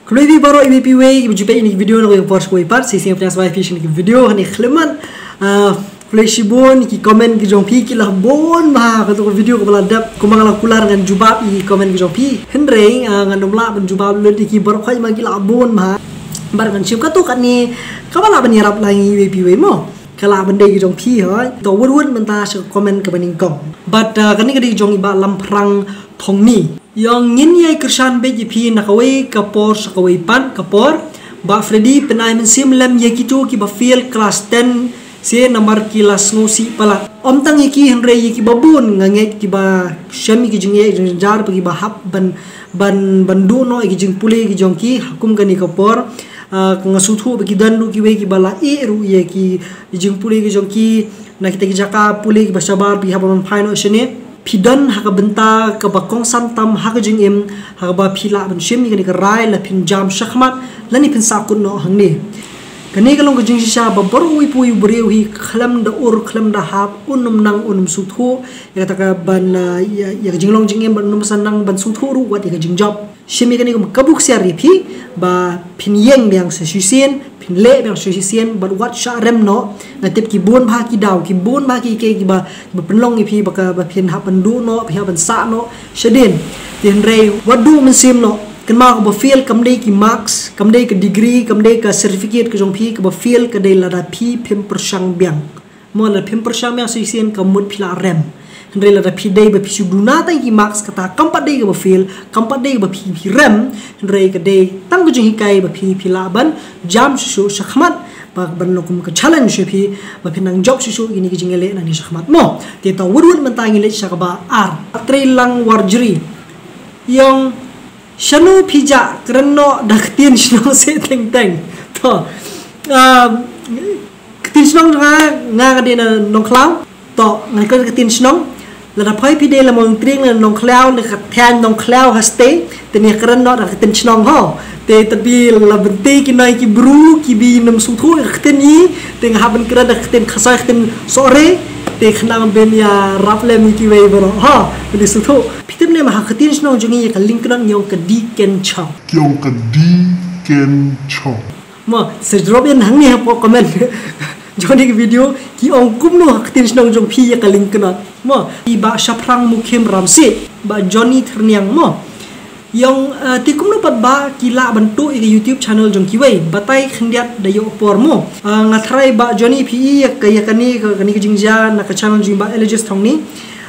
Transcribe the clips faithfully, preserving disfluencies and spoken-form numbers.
Khublei phi baroh iwei pa iwei kiba ju peit ïa kane ka video na kawei ka por sha kawei pat. Shisien pdiang sngewbha ïa phi sha kane ka video, kane khlem man. Ah, khublei shibun ïa ki comment ki jong phi, ki la bun bha. Kato ka video kaba la dep kumba nga la kular ngan jubab ïa ki comment ki jong phi. Hynrei, ah, ngan ym lah ban jubab lut ïa ki baroh, hooid ma ki la bun bha. Bad ngan shim kato kane kaba lah ban ïarap lang ïa iwei pa iwei mo. Ka lah ban dei ka jong phi, hooid. To wut wut mynta sha ka comment kaba nyngkong. Bad, ah, kane ka dei jong i Bah Lamphrang Thongni. Ïong, ngin ïai kyrshan beit ïa phi na kawei ka por sha kawei pat ka por. Bah Freddy, pynai mynsiem lem ïa kito kiba fail class ten C namar ki la sngewsih palat. Ym tang ïa ki hynrei ïa kiba bun, nga ngeit kiba shem ïa ki jingeh jingjar bad kiba hap ban, ban, ban duh noh ïa ki jingpule ki jong ki ha kum kane ka por. Ah, nga sngewthuh ba ki don ruh kiwei kiba la ïeh ruh ïa ki jingpule ki jong ki na kita ki jaka pule kiba shabar, ba ki hap ban phai noh shane. Phi don ha ka bynta kaba kongsan tam ha ka jingim, ha kaba phi lah ban shim ïa kane ka rai lada phin jam shakhmat lane phin sahkut noh hangne. Kane ka long ka jingshisha ba baroh uwei pa uwei u briew hi khlem da ur khlem da hap, un ym nang un ym sngewthuh ïa kata ka ban, ah, ïa, ïa ka jinglong jingim, bad un ym sa nang ban sngewthuh ruh wat ïa ka jingjop. Shim ïa kane kum ka buk ksiar ïa phi ba phin ïeng biang sa shisien, phin leh biang sa shisien, bad wat shah rem noh. Nga tip ki bun bha ki daw, ki bun bha ki, ki, kiba, kiba pynlong ïa phi ba ka, ba phin hap ban duh noh, phin hap ban sah noh shadien. Te hynrei wat duh mynsiem noh. Kynmaw kaba fail kam dei ki marks, kam dei ka degree, kam dei ka certificate ka jong phi. Kaba fail ka dei lada phi phim pyrshang biang. Mo, lada phim pyrshang biang sa shisien ka mut phi la rem. Hynrei lada phi dei ba phi shu duna tang ki marks, kata kam pat dei kaba fail, kam pat dei kaba phi, phi rem. Hynrei ka dei tang ka jinghikai ba phi, phi lah ban jam shuh shuh shakhmat, ba ban long kum ka challenge ïa phi ba phin nang jop shuh shuh ïa kine ki jingïaleh nangne shakhmat mo. Te to wut wut mynta ngin leit sha kaba ar. Treilang Warjri. Ïong, shano phi jah, kren noh da ka ktien shnong seh teng teng. To, ah, ka ktien shnong jong nga, nga ka dei na Nongkhlaw. To, ngan kren ka ktien shnong. Lada phi, phi dei la Mawlyngrei, na Nongkhlaw, na ka thaiñ Nongkhlaw ha shatei, te ngi kren noh da ka ktien shnong ho. Te tang ba la bynta ki noi ki bru kiba nym sngewthuh ka ktien ngi, te nga hap ban kren da ka ktien Khasi, ka ktien Sohre, te khnang ban ïarap lem ïa kiwei baroh ho, ban ïa sngewthuh. Phi tip ne em ha ka ktien shnong jong ngi ïa ka lyngknot ngi ong ka di ken chong. Ki ong ka di ken chong. Mo, sa drop in hangne hapoh comment jong kane ka video, ki ong kumno ha ka ktien shnong jong phi ïa ka lyngknot. Mo, i Bah Shaphrang Mukhim Ramsey, Bah Johnny Thyrniang mo. Ïong, eh, te kumno pat ba ki lah ban tuh ïa ka YouTube channel jong kiwei, batai khyndiat da ïoh por mo. Eh, nga tharai Bah Johnny phi i ïa ka, ïa kane ka, kane ka jingjia na ka channel jong i Bah Eligius Thongni.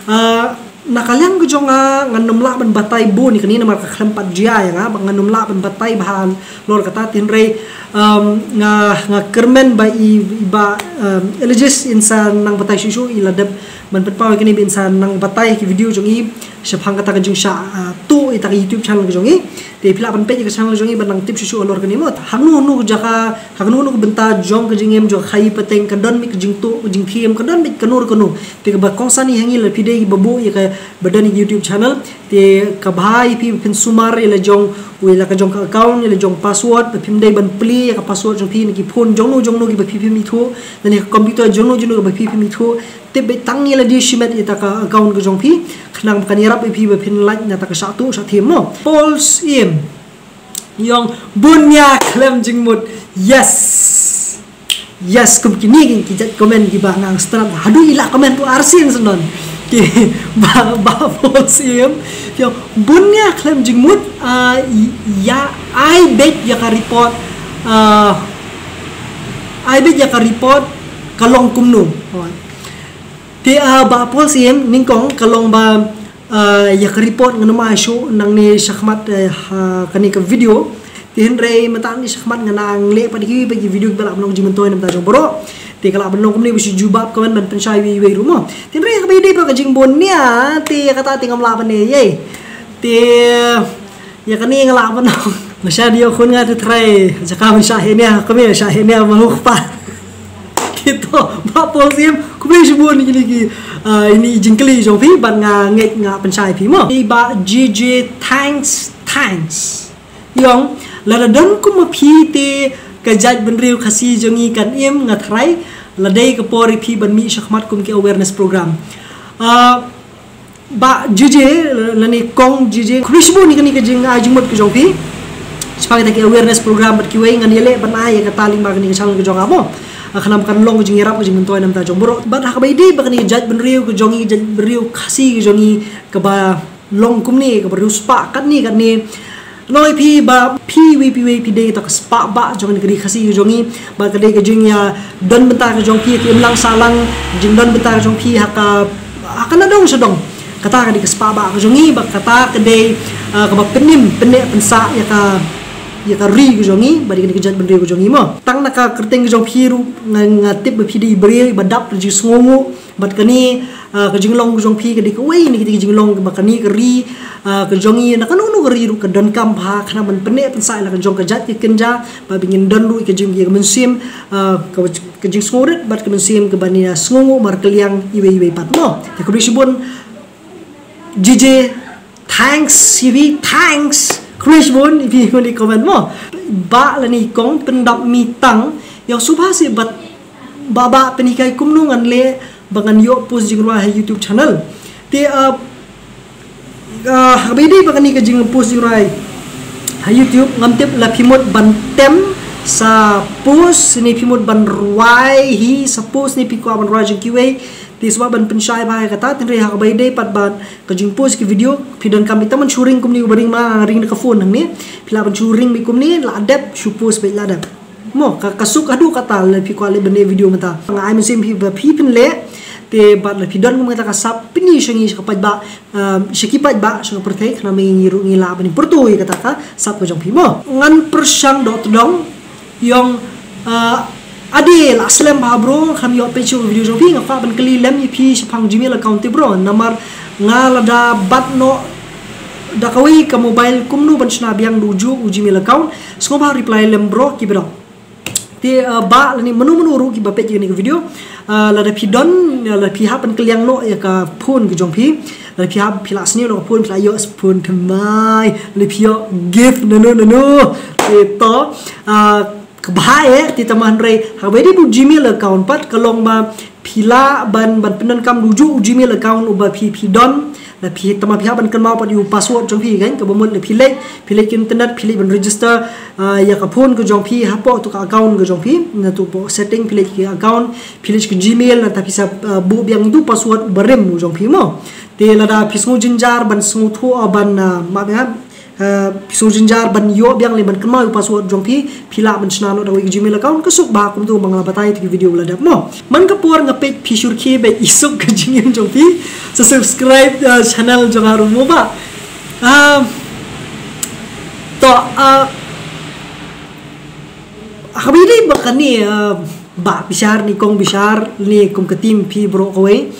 Eh, na ka liang ka jong nga, ngan nym lah ban batai bun ïa kane namar ka khlem pat jia ïa nga, ba ngan nym lah ban batai bha halor kata. Te hynrei, um, nga, nga kyrmen ba i, i Bah, um, Eligius in sa nang batai shuh shuh, i la dep ban pynpaw ïa kane ba in sa nang batai ha ki video jong i shaphang kata ka jingshah, uh, tuh ïa kata ka YouTube channel ka jong i. Te phi lah ban peit ïa ka channel jong i ban nang tip shuh shuh halor kane mo. Ha kano kano ka jaka, ha kano kano ka bynta jong ka jingim, jong ka khaii pateng, ka don beit ka jingtuh, ka jingthiem, ka don beit kano re kano. Te kaba kongsan hi ha ngi, lada phi dei kiba buh ïa kaba don ïa ka YouTube channel, te kaba bha ïa phi ba phin sumar ïa la jong, ïa la ka jong ka account, ïa la jong password, ba phim dei ban plie ïa ka password jong phi na ki phone jong no jong no kiba phi phim ithuh, lane ka computer jong no jong no kiba phi phim ithuh. Tip beit tang ïa lade shimet ïa kata ka account ka jong phi, khnang ba kan ïarap ïa phi ba phin lait na kata ka shah tuh shah thiem mo. Paul Syiem. Ïong, bun nia khlem jingmut. Yes. Yes, kum kine ki, ki jait comment kiba nga start. Haduh i la comment tu arsien syndon. Ki Bah, Bah Paul Syiem. Ïong, bun nia khlem jingmut, ah, i-, ïa ai beit ïa ka report, ah, ai beit ïa ka report ka long kumno. Te, ah, Bah Paul Syiem, nyngkong ka long ba, ah, ïa ka report ngan ym ai shuh nangne shakhmat, eh, ha kane ka video. Te hynrei mynta nangne shakhmat ngan nang leh pat ïa kiwei pat ki video kiba lah ban long jingmyntoi na ka bynta jong baroh. Te ka lah ban long kumne ba shu jubab comment ban pynshai iwei iwei ruh mo. Te hynrei kaba ïadei bad ka jingbun nia, te ïa kata te ngam lah ban ïa. Te ïa kane nga lah ban ong, nga shah dei ïa khun nga, te trai jaka ban shah heh nia, kmie shah heh nia ma hu kpa. Te to, Bah Paul Syiem, khublei shibun ïa kine ki, ah, ine i jingkylli jong phi, bad nga ngeit nga pynshai ïa phi mo. I Bah J J, thanks, thanks. Ïong, lada don kum ma phi te ka jaitbynriew Khasi jong ngi kan im, nga tharai la dei ka por ïa phi ban mih shakhmat kum ki awareness program. Ah, Bah J J, lane Kong J J, khublei shibun ïa kane ka jing, ah, jingmut ka jong phi. Shaphang kita ki awareness program bad kiwei ngan ïaleh ban ai ïa kata lyngba kane ka channel ka jong nga mo. Ah, khnang kan long ka jingïarap ka jingmyntoi na ka bynta jong baroh. Bad ha kaba ïadei bad kane ka jaitbynriew ka jong ngi, jaitbynriew Khasi ka jong ngi kaba long kumne, kaba riewspah katne katne. Ngan ong ïa phi ba phi iwei pa iwei phi dei kata ka spah bah jong kane ka ri Khasi ka jong ngi. Bad ka dei ka jingïadon bynta ka jong phi, ka imlang sahlang, jingdon bynta ka jong phi ha ka, ha ka nadong shadong. Kata ka dei ka spah bah ka jong ngi, bad kata ka dei, ah, kaba pynim pynneh pynsah ïa ka, ïa ka ri ka jong ngi bad ïa kane ka jaitbynriew ka jong ngi mo. Tang na ka kyrteng ka jong phi ruh nga, nga tip ba phi dei i briew iba dap da jingsngewnguh. Bad kane, ah, ka jinglong ka jong phi ka dei kawei na kita ki jinglong ba kane ka ri, ah, ka jong ngi na kano kano ka ri ruh ka donkam bha khnang ban pynneh pynsah ïa la ka jong ka jait ka kynja, bad ba ngin don ruh ïa ka jing, ïa ka mynsiem, ah, ka, ka jingsngewrit bad ka mynsiem kaba ngin ïa sngewnguh markylliang iwei iwei pat mo. Te khublei shibun. J J, thanks ïa phi, thanks. Khublei shibun ïa phi ngan ïa comment mo. Bah lane kong, pyndap mi tang. Ïa sngewbha seh bad bah, bah pynhikai kumno ngan leh ba ngan ïoh post jingrwai ha YouTube channel. Te, ah, ah, ha kaba ïadei bad kane ka jingpost jingrwai ha YouTube, ngam tip la phi mut ban tem sa post ne phi mut ban rwai hi sa post ne phi kwah ban rwai jong kiwei. Te sngewbha ban pynshai bha ïa kata, hynrei ha kaba ïadei pat bad ka jingpost ki video, phi donkam ïa, tang ban shu ring kumne uba ring ma nga, ring da ka phone hangne. Phi lah ban shu ring beit kumne, la dep shu post beit la dep. Mo, ka, ka suk haduh katta lada phi kwah leh ban leh video mynta. Nga ai mynsiem phi ba phi pynleh, te bad lada phi don kum kata ka sap, pyni sha ngi sha ka paidbah, um, sha ki paidbah sha ka pyrthei, khnang ba ngi ruh ngi lah ban pyrto ïa kata ka sap ka jong phi mo. Ngan pyrshang doh tdong, ïong, uh, ade lah slem bha bro, kham ïoh peit shuh video jong phi, nga kwah ban kylli lem ïa phi shaphang Gmail account te bro, namar nga lada bat noh da kawei ka mobile kumno ban shna biang da ujuh u Gmail account, sngewbha reply lem bro, keep it up. Te, uh, bah lane mano mano ruh kiba peit ïa kane ka video, uh, lada phi don, uh, lada phi hap ban kylliang noh ïa ka phone ka jong phi, lada phi hap, phi lah sniew noh ka phone, phi lah ïoh phone thymmai, lada phi ïoh gift nano nano. Te to, uh, kaba eh, te tang ba hynrei ha kaba ïadei bad u Gmail account pat ka long ba phi lah ban, ban pyndonkam da ujuh u Gmail account uba phi, phi don. Lada phi, tang ba phi hap ban kynmaw pat ïa u password jong phi kan, kaba mut lada phi leit, phi leit ki internet, phi leit ban register, ah, ïa ka phone ka jong phi hapoh tu ka account ka jong phi, na tu poh setting phi leit ki account, phi leit ki Gmail, nangta phi sa, ah, buh biang ïa tu password uba rim u jong phi mo. Te lada phi sngew jynjar ban sngewthuh, ah, ban, ah, map ïa, ah, phi sngew jynjar ban ïoh biang lane ban kynmaw ïa u password jong phi, phi lah ban shna noh da kawei ka Gmail account, ka suk bha kumtu ba nga la batai ha ki video ba la dep mo. Man ka por nga peit phi shu rkhie beit, i suk ka jingim jong phi. Sa subscribe, ah, channel jong nga ruh mo bah. Ah, to, ah, ha kaba ïadei bad kane, ah, bah Bishar ne kong Bishar ne kum ka team phi baroh kawei.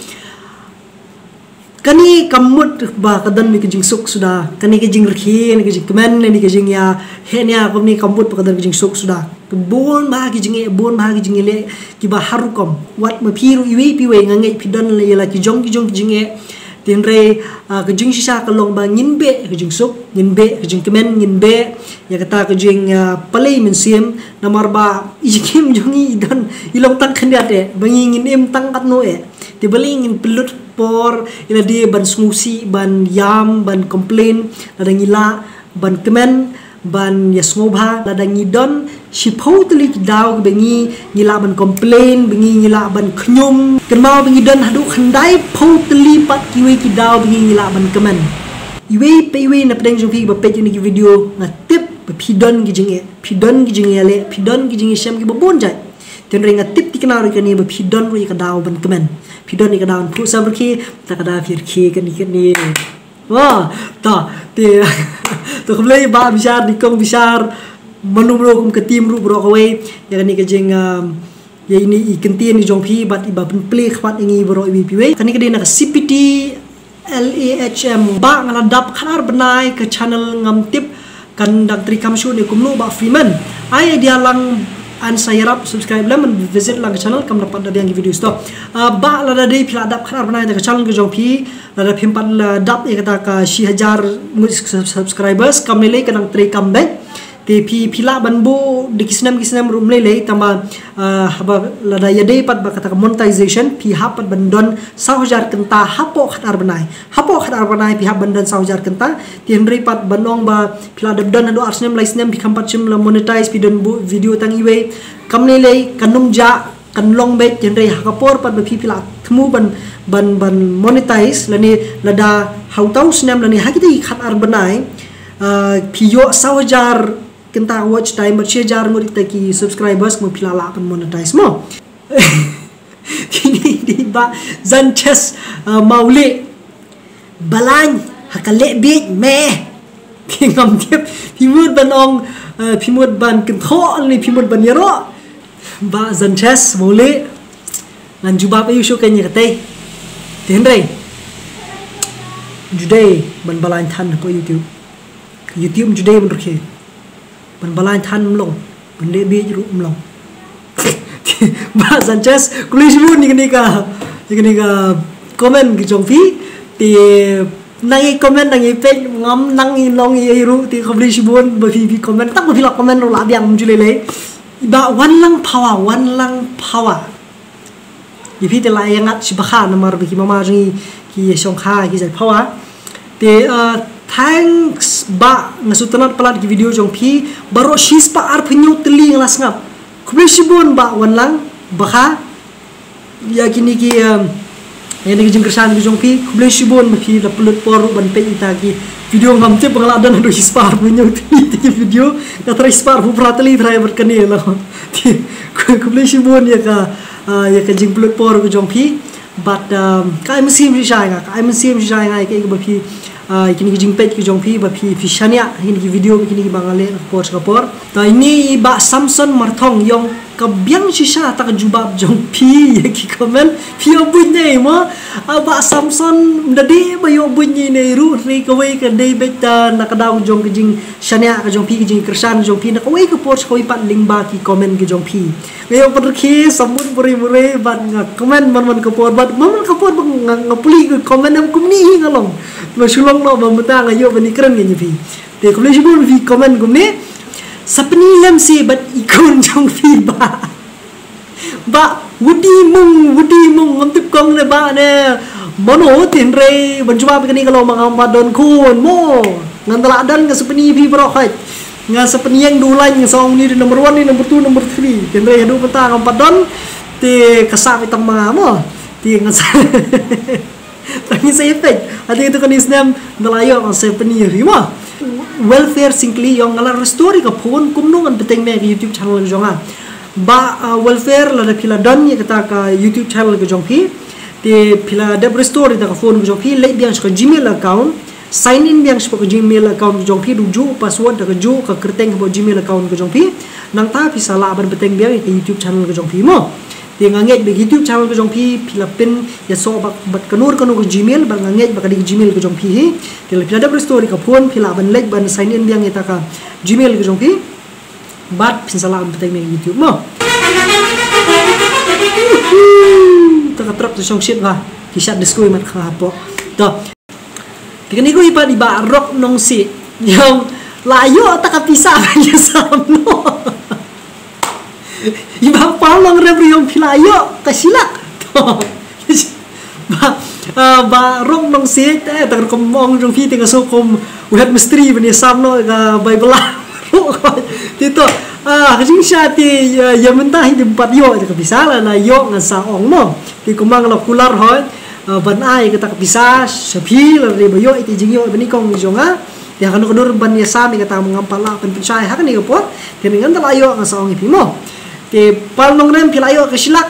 Kane kam mut ba ka don ne ka jingsuk suda. Kane ka jingrkhie ne ka jingkmen ne ka jingïa heh ne ïa kumne kam mut ba ka don ka jingsuk suda. Bun bha ki jingeh, bun bha ki jingeh leh kiba har rukom. Wat ma phi ruh iwei pa iwei nga ngeit phi don ïa la ki jong ki jong ki jingeh. Te hynrei, ah, ka jingshisha ka long ba ngin beh ka jingsuk, ngin beh ka jingkmen, ngin beh ïa kata ka jing, ah, palei mynsiem, namar ba i jingim jong ngi i don, i long tang khyndiat eh, ba ngi ngin im tang katno eh. Te balei ngin pynlut por ïa lade ban sngewsih, ban ïam, ban complain, lada ngi lah ban kmen, ban ïa sngewbha, lada ngi don shiphew tylli ki daw kiba ngi, ngi lah ban complain, ba ngi, ngi lah ban khñium. Kynmaw ba ngi don haduh khyndaiphew tylli pat kiwei ki daw ba ngi, ngi lah ban kmen. Iwei pa iwei na pdeng jong phi ba peit ïa kine ki video, nga tip ba phi don ki jingeh, phi don ki jingeh leh, phi don ki jingeh shem kiba bun jait. Te hynrei nga tip thikna ruh kane ba phi don ruh ïa ka daw ban kmen. Phi don ïa ka daw ban phuh sam rkhie, ta ka daw phi rkhie kane kane. Wah, ta, te, to khublei bah Bishar, ne kong Bishar, mano mano kum ka team ruh baroh kawei, ïa kane ka jing, um, ïa ine i kyntien i jong phi, bad iba pynplay khmat ïa ngi baroh iwei pa iwei. Kane ka dei na ka C P T L A H M, bah nga la dap khatar bnai ka channel ngam tip kan dang treikam shuh ne kumno bah Freeman. Ai idea lang, yn sa ïarap subscribe lem, visit lang ka channel, kam da pat da biang ki video to. Ah, bah lada dei phi la dap khatar bnai da ka channel ka jong phi, lada phim pat la dap ïa kata ka shi hajar ngut subscribers, kam lei lei ka dang treikam beit. Te phi phi lah ban buh da ki snem ki snem ruh ym lei lei, tangba, ah, haba lada ïadei pat bad kata ka monetization, phi hap pat ban don saw hajar kynta hapoh khatar bnai. Hapoh khatar bnai phi hap ban don saw hajar kynta. Te hynrei pat ban ong ba phi la dep don haduh ar snem lai snem phi kham pat shym la monetize, phi don buh video tang iwei, kam lei lei, kan ym jah, kan long beit. Hynrei ha ka por pat ba phi phi la thmu ban, ban, ban monetize, lane lada ha uta u snem lane ha kita ki khatar bnai, ah, phi ïoh saw hajar kynta watch time bad shi hajar ngut kita ki subscribers, mo, phi la lah ban monetize, mo. Kine dei Bah Sanchez, ah, Mawlieh. Balang ha ka leh bieit me. Phi ngam tip, phi mut ban ong, eh, phi mut ban kynthoh ne phi mut ban ïaroh. Bah Sanchez Mawlieh, ngan jubab aïu shuh kane ïa katei. Te hynrei, ju dei ban balang than hapoh YouTube. YouTube ju dei ban rkhie. Ban balang than ym long, ban leh bieit ruh ym long. Bah Sanchez, khublei shibun ïa kane ka, ïa kane ka comment ka jong phi. Te nang ïa comment, nang ïa peit, ngam nang ïa long ïa ruh, te khublei shibun ba phi, phi comment, tang ba phi la comment ruh la biang, ym ju lei lei. Bah Wanlang Phawa, Wanlang Phawa. Ïa phi te la ïa ngat shi bakha namar ba ki mama jong ngi ki shongkha ki jait Phawa. Te, uh, thanks Bah, nga sngewtynnat palat ki video jong phi, baroh shispah arphew hynñiew tylli nga la sngap. Khublei shibun Bah Wanlang, bakha. Ïa kine ki, um, ïa kine ki jingkyrshan ki jong phi, khublei shibun ba phi la pynlut por ruh ban peit ïa kita ki video, ngam tip ba nga la don haduh shispah arphew hynñiew tylli ïa kita ki video, nga tharai shispah arphew phra tylli tharai bad kane la. Khublei shibun ïa ka, ah, ïa ka jingpynlut por ka jong phi. Bad, um, ka ai mynsiem shisha ïa nga, ka ai mynsiem shisha ïa nga ïa kaei kaba phi, ah, ïa kine ki jingpeit ki jong phi, ba phi, phi shaniah ïa kine ki video, ba kine kiba nga leh na ka por sha ka por. Te ine i Bah Samson Marthong, ïong ka biang shisha ta ka jubab jong phi ïa ki comment, phi ïoh buit ne mo. Ah, Bah Samson, ym da dei ba ïoh buit ne ruh, hynrei kawei ka dei beit ta na ka daw jong ka jingshaniah ka jong phi, ka jingkyrshan ka jong phi, na kawei ka por sha kawei pat lyngba ki comment ki jong phi. Nga ïoh pynrkhie sambut burim burim bad nga comment man man ka por, bad man man ka por bad nga, nga pule ka comment em kumne hi nga long. Nga shu long noh ba mynta nga ïoh ban ïakren ïa phi. Te khublei shibun phi comment kumne. Sa pyni lem seh bad i khun jong phi Bah. Bah Wudi Mung, Wudi Mung, ngam tip kong ne Bah ne mano, te hynrei ban jubab ïa kane ka long ba ngam pat don khun mo. Ngan da lah don nga sa pyni phi baroh khoit. Nga sa pynïeng duh line, nga sa ong ni number one, ni number two, number three. Te hynrei haduh mynta ngam pat don. Te ka sah ïa tang ma nga mo. Te nga sa, tang ïa sa ïa peit. Ate ïa tu kane snem da la ïoh nga sa pyni ïa phi mo. Welfare Singkli, ïong nga la restore ïa ka phone, kumno ngan bteng ma ïa ka YouTube channel ka jong nga. Bah, uh, Welfare, lada phi la don ïa kata ka YouTube channel ka jong phi, te phi la dep restore ïa kata ka phone ka jong phi, leit biang sha ka Gmail account, sign in biang shapoh ka Gmail account ka jong phi, da ka juh password, da ka juh ka kyrteng hapoh Gmail account ka jong phi. Nangta phi sa lah ban bteng biang ïa ka YouTube channel ka jong phi mo. Te nga ngeit ba ka YouTube channel ka jong phi, phi la pynïasoh bad, bad kano kano ka Gmail, bad nga ngeit ba ka dei ka Gmail ka jong phi hi. Te lada phi la dep restore ïa ka phone, phi lah ban leit ban sign in biang ïa kata ka Gmail ka jong phi. Bad phin sa lah ban bteng biang ïa ka YouTube mo. Uhu, ta ka trok ta shong shit ba ki shad disco ïa mat kha hapoh. To. Te kane ko i pat i Bah Rok Nongsiej, ïong la ïoh ta ka pisa ban ïasam noh. I Bah Pal Nongrem ruh ïong phi la ïoh ka shilak. To. Bah, ah, Bah Rok Nongsiej, eh, ta ka rukom ong jong phi te nga sngew kum u head mistri ban ïasam noh ka Baibl. Te to, ah, ka jingshisha te, ïa, ïa mynta hi te ym pat ïoh ta ka pisa, la, la ïoh ngan sa ong noh. Te kumba nga la kular hoi, ah, ban ai kata ka pisa sha phi, lada dei ba ïoh ïa ka jingïoh ba nyngkong jong nga. Te ha kano ka dur ban ïasam ïa kata ngam pat lah ban pynshai ha kane ka por. Te ngan da la ïoh ngan sa ong ïa phi mo. Te Pal Nongrem phi la ïoh ka shilak.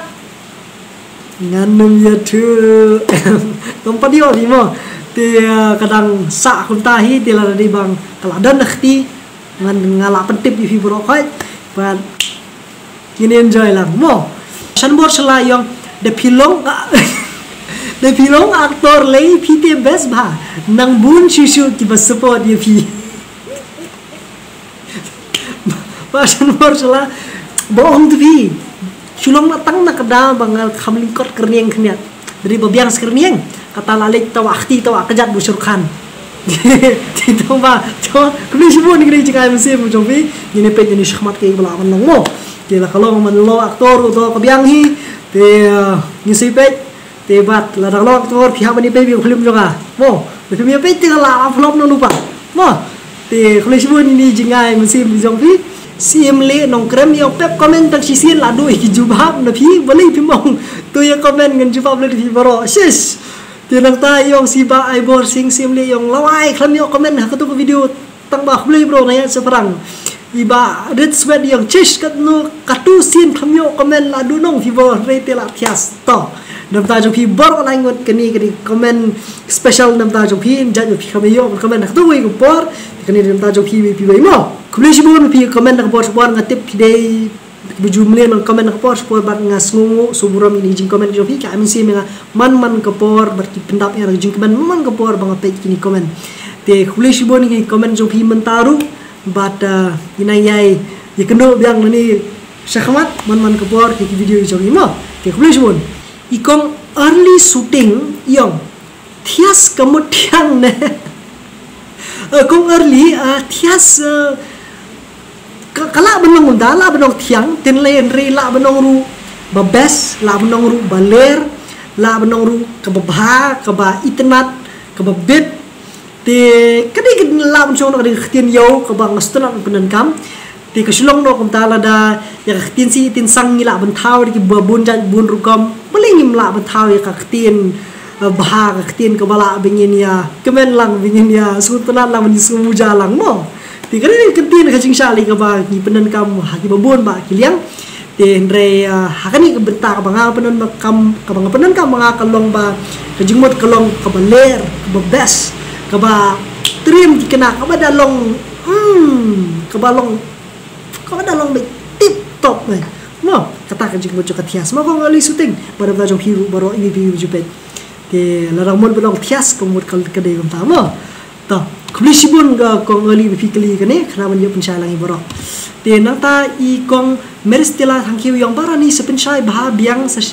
Ngan ym ïathuh. Ngam pat ïoh phi mo. Te, ah, ka dang sah kumta hi, te lada dei ba ka la don na kti, ngan, nga la pyntip ïa phi baroh khoit. Bad ngin enjoy lang mo. Shanbor Shala ïong, da phi long, da phi long actor lei phi te best bha. Nang bun shuh shuh kiba support ïa phi. Bah Shanbor Shala, ba ong tu phi. Shu long na tang na ka daw ba nga kham lyngkot kyrniang khyndiat. Dei ba biang sa kyrniang, kata la leit tawah kti tawah kjat ba u Shah Rukh Khan. Te tang ba, to, khublei shibun ïa kane ka jingai mynsiem jong phi. Ngin ïa peit ïa kane shakhmat kaei ba lah ban long mo. Te la ka long man long actor ruh to ka biang hi. Te ngin sa ïa peit. Te bad lada long actor phi hap ban ïa peit ïa ka film jong nga mo. Lada phim ïa peit te ka lah ban flop noh lypa mo. Te khublei shibun ïa kane ka jingai mynsiem jong phi. Sim leh nongkrem ïa pep comment tang shisien la duh ïa ki jubab na phi balei phim ong. To ïa comment ngan jubab leh phi baroh. Shish. Te nangta ïong si Bah Aibor Sing Sim leh ïong lawai khlem ïoh comment ha kato ka video tang ba khublei bro na ïa shaphrang. I Bah Red Sweat ïong chish katno katu sien khlem ïoh comment la du nong phi bro hynrei te la thias to. Nangta jong phi bor online ngot kane kane comment special nangta jong phi jait phi khlem ïoh comment ha kato wei ka por. Kane nangta jong phi wei phi wei mo. Khublei shibun phi comment na ka por por nga tip phi dei ba ju mlien ban comment na ka por por bad nga sngewnguh sngewburom ïa kine ki jingcomment jong phi ka ai mynsiem ïa nga man man ka por bad ki pyndap ïa nga ki jingcomment man man ka por ba nga peit kine ki comment. Te khublei shibun ïa kine ki comment jong phi mynta ruh bad ïa nang ïai ïakynduh biang nangne shakhmat man man ka por ïa ki video jong ngi mo. Te khublei shibun. I kong early shooting ïong thias ka mut thiang ne. Kong early thias ka lah ban long kumta lah ban long thiang tin lei hynrei lah ban long ruh ba best lah ban long ruh ba ler lah ban long ruh kaba bha kaba itynnat kaba bit. Te ka dei ka lah ban shong ka dei ka ktien ïew kaba nga sngewtynnat ban pyndonkam. Te ka shu long noh kumta lada ïa ka ktien sih ktien sang ngi lah ban thaw da kiba bun jait bun rukom balei ngim lah ban thaw ïa ka ktien bha ka ktien kaba lah ba ngin ïa kmen lang ba ngin ïa sngewtynnat lang ba ngin sngewmuja lang mo. Te ka dei ka ktien ka jingshah lei kaba ngi pyndonkam ha kiba bun ba ki liang. Te hynrei ha kane ka bynta kaba nga pyndonkam kaba nga pyndonkam ba nga ka long ba ka jingmut ka long kaba ler kaba best kaba trim ki kena kaba da long kaba long kaba da long ba tip top mo. Kata ka jingmut jong ka thias mo kong early shooting ba da jong phi ruh baroh iwei pa iwei ju peit. Te lada mut ba long thias kong mut ka dei kumta mo. To khublei shibun ga kong early ba phi kylli kane khnang ban ïoh pynshai lang ïa baroh. Te nangta i kong Meristella Thangkhiew ïong barani sa pynshai bha biang sa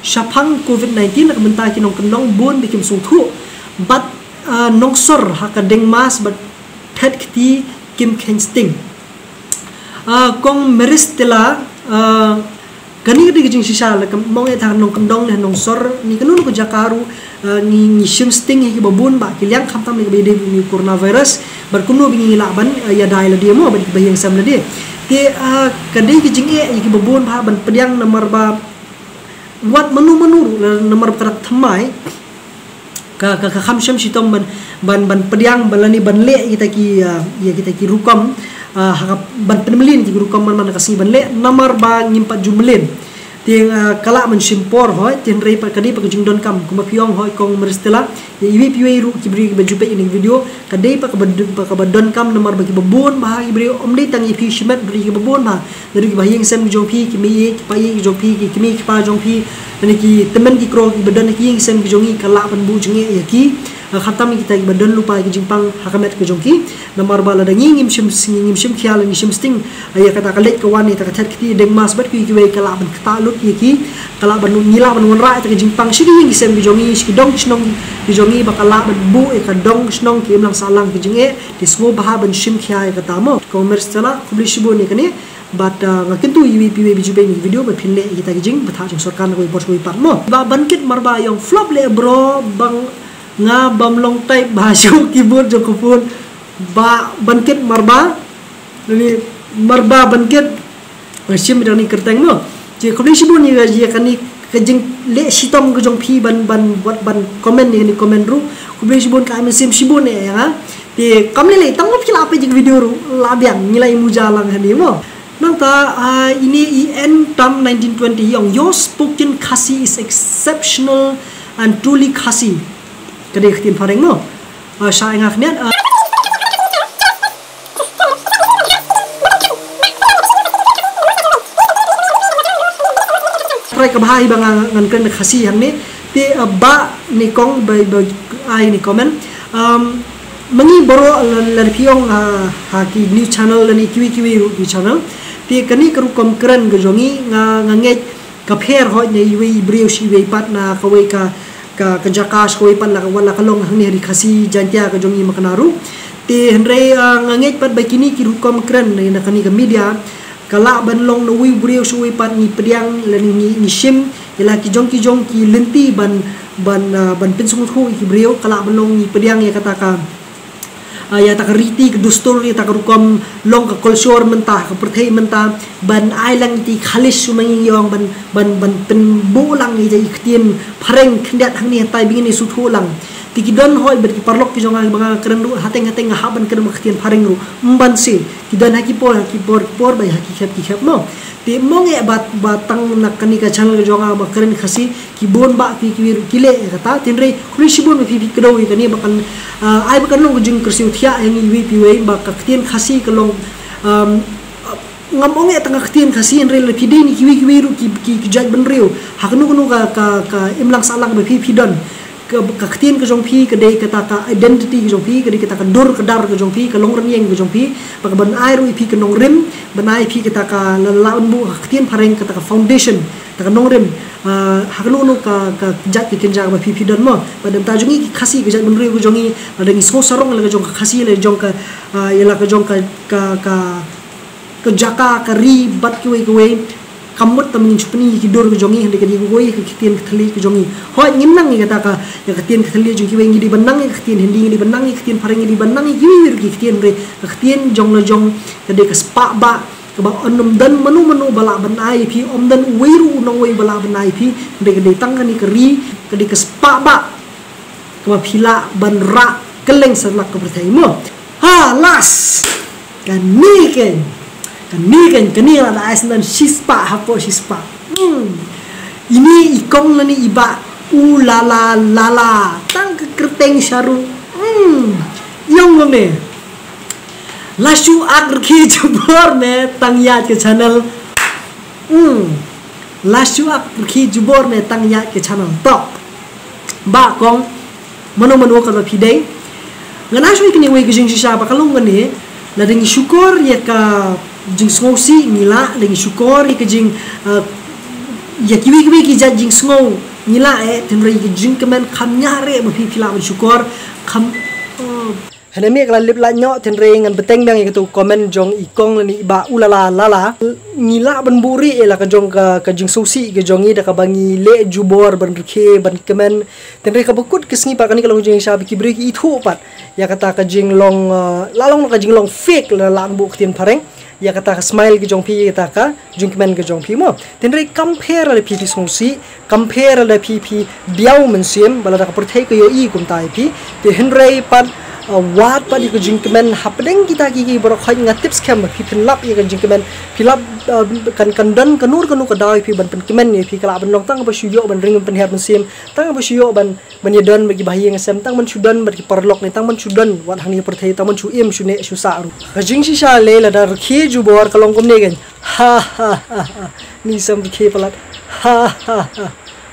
shaphang covid nineteen na ka bynta ki nongkyndong bun ba kim sngewthuh bad nongsor ha ka deng mask bad thet kti kim kheiñ sting. Kong Meristella kane ka dei ka jingshisha la ka mong eh tang nongkyndong ne nongsor ne kano kano ka jaka ruh ngi ngi shim sting hi kiba bun ba ki liang khamtam ne kaba ïadei bad une u coronavirus bad kumno ba ngi lah ban ïadei lade mo bad kiba ïeng sem lade. Te ka dei ka jingeh ïa kiba bun ba ban pdiang namar ba wat mano mano ruh namar ba ka dak thymmai ka ka ka kham shem shitom ban ban ban pdiang ban lane ban leh ïa kita ki ïa kita ki rukom ha ka ban pynmlien ki rukom man man ka sngi ban leh namar ba ngim pat ju mlien. Te ka lah ban shim por hoi te hynrei pat ka dei pat ka jingdonkam kumba phi ong hoi kong Meristella ïa iwei pa iwei ruh ki briew kiba ju peit ïa kane ka video ka dei pat kaba kaba donkam namar ba kiba bun bha ki briew ym dei tang ïa phi shimet ruh kiba bun bha. Naduh kiba ha ïing sem ki jong phi ki mei ki pa ïing ki jong phi ki kmie ki kpa jong phi lane ki tymmen ki kro kiba don ha ki ïing sem ki jong ngi ka lah ban buh jingeh ïa ki. Khamtam kita kiba don lypa ki jingpang ha ka met ka jong ki. Namar ba lada ngi ngim shim ngi ngim shim khia lane ngi shim sting ïa kata ka leit ka wan ïa kata ka thet kti deng mask bad kiwei kiwei ka lah ban ktah lut ïa ki. Ka lah ban ngi lah ban wanrah ïa kata ka jingpang sha ki ïing ki sem ki jong ngi sha ki dong ki shnong ki jong ngi ba ka lah ban buh ïa ka dong ka shnong ki imlang sahlang ki jingeh. Te sngewbha ban shim khia ïa kata mo. Kong Meristella khublei shibun ïa kane. Bad nga kyntu ïa iwei pa iwei ba ju peit ïa kane ka video ba phin leh ïa kita ki jingbthah jong sorkar na kawei por sha kawei pat mo. Bah Bankit Marbah ïong flop leh bro ba nga bym long type ba shu keyboard jong ka phone. Bah Bankit Marbah lane Marbah Bankit nga shim ïa kane ka kyrteng mo. Te khublei shibun ïa kane ka jingleh shitom ka jong phi ban ban wat ban comment ïa kane comment ruh. Khublei shibun ka ai mynsiem shibun ïa nga. Te kam lei lei tang ba phi la peit ïa ka video ruh la biang ngi la ïa muja lang hangne mo. Nangta ine i N Tam nineteen twenty ïong your spoken Khasi is exceptional and truly Khasi. Ka dei ka ktien phareng mo. Sha nga khniat. Prai ka bha hi ba nga ngan kren da Khasi hangne. Te ba ne kong ba ba ai ne comment. Mangi baroh la phi ong ha ki news channel lane kiwei kiwei ruh ki channel. Te kane ka rukom kren ka jong ngi nga nga ngeit ka pher hoi na iwei i briew shi iwei pat na kawei ka ka, ka jaka shkawei pat la ka, wat la ka long hangne ha ri Khasi Jaintia ka jong ngi Makna ruh. Te hynrei, ah, nga ngeit pat ba kine ki rukom kren na, na kane ka media ka lah ban long na uwei u briew shkawei pat ngi pdiang lane ngi, ngi shim ïa la ki jong ki jong ki lynti ban, ban, ah, ban pynsngewthuh ïa ki briew, ka lah ban long ngi pdiang ïa kata ka, ah, ïa kata ka riti ka dustur, ïa kata ka rukom long ka culture mynta ka pyrthei mynta, ban ai lang ïa ki khalis shu ma ngi ïong ban, ban, ban pynbuh lang ïa ki ktien phareng khyndiat hangne hatai ba ngin ïa sngewthuh lang. Te ki don hoi bad ki paralok ki jong nga ba nga kren ruh hateng hateng nga hap ban kren bad ka ktien phareng ruh. Ym ban shu ki don ha ki por, ha ki por, ki por ba ha ki khep, ki khep mo. Te mo ngeit ba, ba tang na kane ka channel ka jong nga ba kren Khasi ki bun bah phi kiwei ruh ki leh ïa kata. Te hynrei khublei shibun ba phi, phi kdew ïa kane ba kan, ah, ai ba kan long ka jingkyrsiew thiah ïa ngi iwei pa iwei ba ka ktien Khasi ka long, um, ngam ong ïa tang ka ktien Khasi hynrei la phi dei na kiwei kiwei ruh ki, ki, ki jait bynriew ha kano kano ka, ka, ka imlang sahlang ba phi, phi don. Ka, ka ktien ka jong phi ka dei kata ka identity ka jong phi, ka dei kata ka dur ka dar ka jong phi, ka longrynïeng ka jong phi, ba ka ban ai ruh ïa phi ka nongrim, ban ai ïa phi kata ka la, la unbu ka ktien phareng kata ka foundation, kata ka nongrim. Ah, ha kano kano ka, ka jait ka kynja ba phi, phi don mo. Ba dang ta jong ngi ki Khasi ka jait bynriew ka jong ngi, la dang ngi sngew sarong la ka jong ka Khasi la jong ka, ah, ïa la ka jong ka, ka, ka ka jaka ka ri bad kiwei kiwei. Kam mut tang ngin shu pyni ki dur ka jong ngi hynrei ka dei kawei ka ktien ka thylli ka jong ngi. Hoi ngin nang ïa kata ka, ïa ka ktien ka thylli jong kiwei, ngi dei ban nang ïa ka ktien Hindi, ngi dei ban nang ïa ka ktien phareng, ngi dei ban nang ïa kiwei ruh ki ktien hynrei ka ktien jong la jong ka dei ka spah bah kaba ym don mano mano ba lah ban ai ïa phi, ym don uwei ruh u nongwei ba lah ban ai ïa phi hynrei ka dei tang kane ka ri, ka dei ka spah bah kaba phi lah ban rah kylleng satlak ka pyrthei mo. Ha, last. Kane keiñ. Kane keiñ, kane la da ai sngewdon shispah hapoh shispah. Hmm. Ine i kong lane i bah u la la la la. Tang ka kyrteng sha ruh. Hmm. Ïong kumne. La shu ak rkhie jubor me tang ïaid ka channel. Hmm. La shu ak rkhie jubor me tang ïaid ka channel. Tok. Bah kong, mano mano kaba phi dei. Ngan ai shuh ïa kane wei ka jingshisha ba ka long kane. La dang ngi shukor ïa ka jingsngewsih ngi lah, la dang ngi shukor ïa ka jing, ah, ïa kiwei kiwei ki jait jingsngew ngi lah eh, te hynrei ïa ka jingkmen kham ñiah re ba phi, phi lah ban shukor kham, oh. Hynrei me ka la lip la ñiah, te hynrei ngan bteng biang ïa katu comment jong i kong lane i bah u la la la la. Ngi lah ban buhrieh ïa la ka jong ka, ka jingsngewsih ka jong ngi da kaba ngi leh jubor ban rkhie ban kmen. Te hynrei kaba kut ka sngi pat kane ka long jingshisha ba ki briew ki ithuh pat ïa kata ka jinglong, ah, la long ka jinglong fake la lah ban buh ktien phareng. Ïa kata ka smile ka jong phi, ïa kata ka jingkmen ka jong phi mo. Te hynrei kam pher lada phi phi sngewsih, kam pher lada phi phi biaw mynsiem, ba lada ka pyrthei ka ïohi kumta ïa phi. Te hynrei pat, ah, wad pat ïa ka jingkmen hapdeng kita ki, ki baroh khoit, nga tip skhem ba phi phin lap ïa ka jingkmen, phi lap, ah, kan, kan don kano kano ka daw ïa phi ban pynkmen ïa phi, ka lah ban long tang ba shu ïoh ban ring ban pynhiar mynsiem, tang ba shu ïoh ban ban ïadon bad ki bahaïing hasem, tang ban shu don bad ki paralok ne, tang ban shu don wat hangne ha pyrthei, tang ban shu im shu neh shu sah ruh. Ka jingshisha lei lada rkhie jubor ka long kumne keiñ. Ha ha ha ha. Ni sam rkhie palat. Ha ha ha.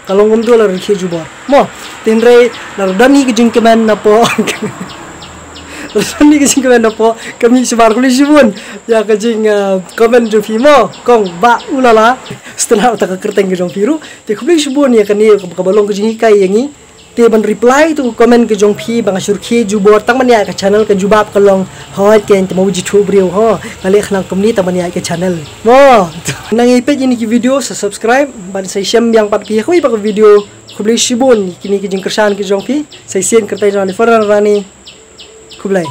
Ka long kumtu la rkhie jubor. Mo, te hynrei la don hi ka jingkmen napoh. La don hi ka jingkmen napoh ka mih shabar, khublei shibun ïa ka jing, ah, comment jong phi mo, kong bah u la la. Sngewthuh ïa ka kyrteng ka jong phi ruh. Te khublei shibun ïa kane kaba long ka jinghikai ïa ngi. Te ban reply to comment ka jong phi ba nga shu rkhie jubor tang ban ïaid ka channel, ka jubab ka long, hooid keiñ, te ma u jithuh briew ho, nga leh khnang kumne tang ban ïaid ka channel. Mo. Nang ïa peit ïa kine ki video sa subscribe ban sa shem biang pat phi ha kawei pat ka video. Khublei shibun ïa kine ki jingkyrshan ki jong phi. Sa shisien kyrteng jong nga Fernand Rani. Khublei.